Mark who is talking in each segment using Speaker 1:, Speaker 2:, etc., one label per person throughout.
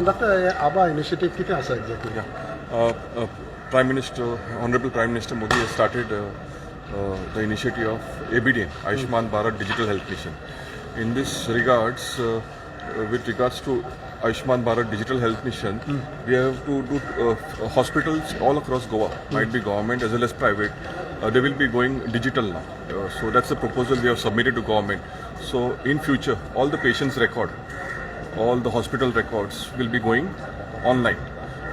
Speaker 1: Doctor, आभा initiative कितें आसा exactly?
Speaker 2: Prime Minister, Honorable Prime Minister Modi has started the initiative of ABDM, Ayushman Bharat Digital Health Mission. In this regards, with regards to Ayushman Bharat Digital Health Mission, we have to do hospitals all across Goa, might be government as well as private. They will be going digital now. So that's the proposal we have submitted to government. So in future, all the patients' record, all the hospital records will be going online.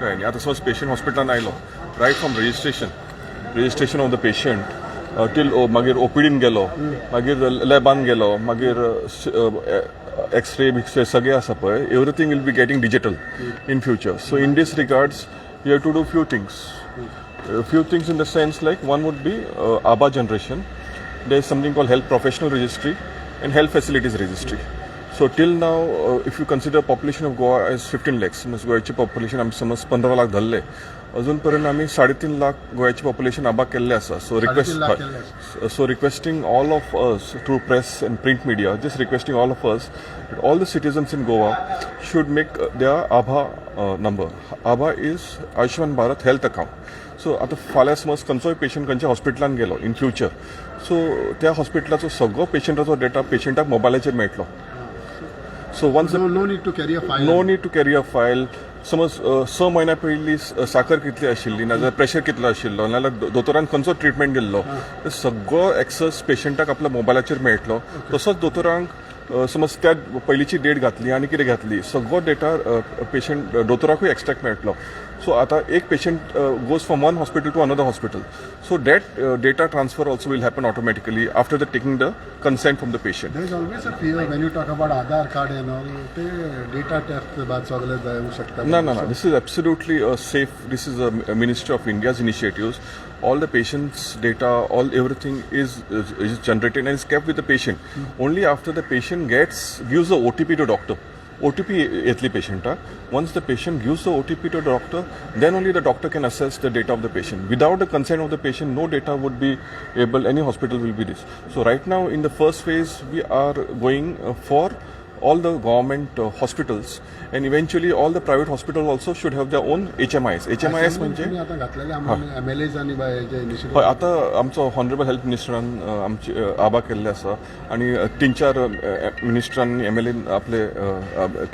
Speaker 2: कळ्ळें न्ही? आतां समज patient हॉस्पिटलान आयलो, right from registration of the patient till मागीर ओपीडीन गेलो, मागीर लॅबान गेलो, मागीर एक्सरे बिक्सरे सगळे आसा पळय, everything will be getting digital in future. So in this regards, you have to do few things, few things in the sense like one would be ABHA generation. There is something called health professional registry and health facilities registry. So till now, if you consider population of Goa as 15 lakhs, समज गोव्याची population आमी समज 15 लाख धरले, अजून पर्यंत आमी 3.5 lakh गोव्याची population आबा केल्ले आसा. So
Speaker 1: 3.5 lakh.
Speaker 2: Request, so requesting all of us through press and print media, just requesting all of us that all the citizens in Goa should make their ABHA number. ABHA is Ayushman Bharat Health Account. So आतां फाल्यां समज खंयचोय patient खंयच्या हॉस्पिटलान गेलो in future, so त्या हॉस्पिटलाचो सगळो पेशंटाचो data पेशंटाक मोबायलाचेर मेळटलो. So once
Speaker 1: No need to carry a file.
Speaker 2: No need to carry a file. समज 6 म्हयन्या पयलीं साकर कितली आशिल्ली, नाजाल्यार प्रेशर कितलो आशिल्लो, नाजाल्यार दोतोरान खंयचो ट्रिटमेंट दिल्लो, ते सगळो एक्सेस पेशंटाक आपल्या मोबायलाचेर मेळटलो. तसोच दोतोरांक समज त्या पयलींची डेट घातली आनी कितें घातली, सगळो डेटा पेशंट दोतोराकूय एक्स्ट्रॅक्ट मेळटलो. सो आतां एक patient goes from one hospital to another hospital, so that data transfer also will happen automatically after the taking the consent from the patient.
Speaker 1: There is always a fear when you talk about Aadhaar card and all, ते data theft बाद सगळे जाऊ शकता.
Speaker 2: No. This is absolutely a safe. This is a Ministry of India's initiatives. All the patient's data, all everything is generated and is kept with the patient. Only after the patient gives the OTP to doctor. OTP येतली पेशंटाक. Once the patient gives the OTP to the doctor, then only the doctor can assess the data of the patient. Without the consent of the patient, no data would be able, any hospital will be this. So right now, in the first phase, we are going for all the government hospitals, and eventually all the private hospitals also should have their own HMIS. HMIS म्हणजे
Speaker 1: तुम्ही आता घातलेले आम्हाला M L as आणि जे initiative.
Speaker 2: हय, आतां आमचो honourable health मिनिस्टरान आमचे आबा केल्ले आसा आनी तीन चार मिनिस्टरांनी, एमएलएन आपले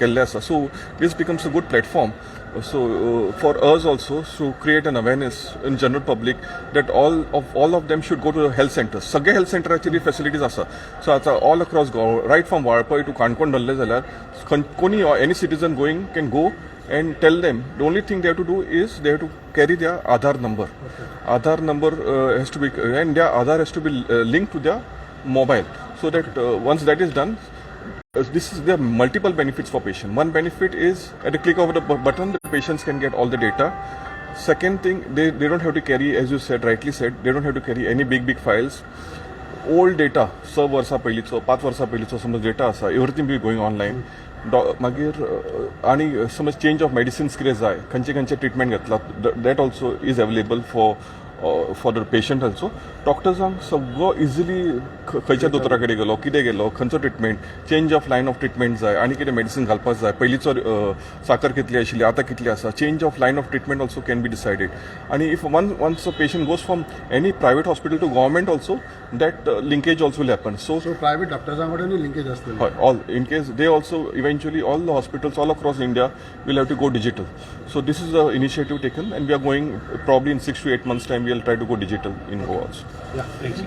Speaker 2: केल्ले आसा. So this becomes a good platform so for us also to create an awareness in general public that all of them should go to the health centers. सगळे हेल्थ सेंटराचेर फॅसिलिटीज आसा. सो आतां all across Goa, right from Valpoi to Canacona धरले जाल्यार कोणी any citizen going can go and tell them. The only thing they have to do is they have to carry their Aadhaar number. Aadhaar number has to be, and their Aadhaar has to be linked to their mobile, so that once that is done, this is there are multiple benefits for patient. One benefit is at a click of the button, the patients can get all the data. Second thing, they don't have to carry, as you said, rightly said, they don't have to carry any big big files. Old data, 6 वर्सां पयलींचो, 5 वर्सां पयलींचो समज data आसा, everything be going online. मागीर आनी समज change of medicines कितें जाय, खंयचे खंयचे ट्रिटमेंट घेतला, that also is available for the patient also. डॉक्टर्सांक सगळो इजिली खंयच्या दोतोरा कडेन गेलो, कितें गेलो, खंयचो treatment, change of line of treatment जाय आनी कितें मेडिसीन घालपाक जाय, पयलींचो साकर कितली आशिल्ली, आतां कितली आसा, change of line of treatment also can be decided. आनी if one once a patient goes from any private hospital to government also, that linkage also will happen. So
Speaker 1: so private डॉक्टर्सां कडेन लिंकेज आसतली.
Speaker 2: हय, all in case they also, eventually all the hospitals all across India will have to go digital. So this is the initiative taken, and we are going probably in 6 to 8 months' time we will try to go digital in Goa also.
Speaker 1: Yeah.
Speaker 2: Thank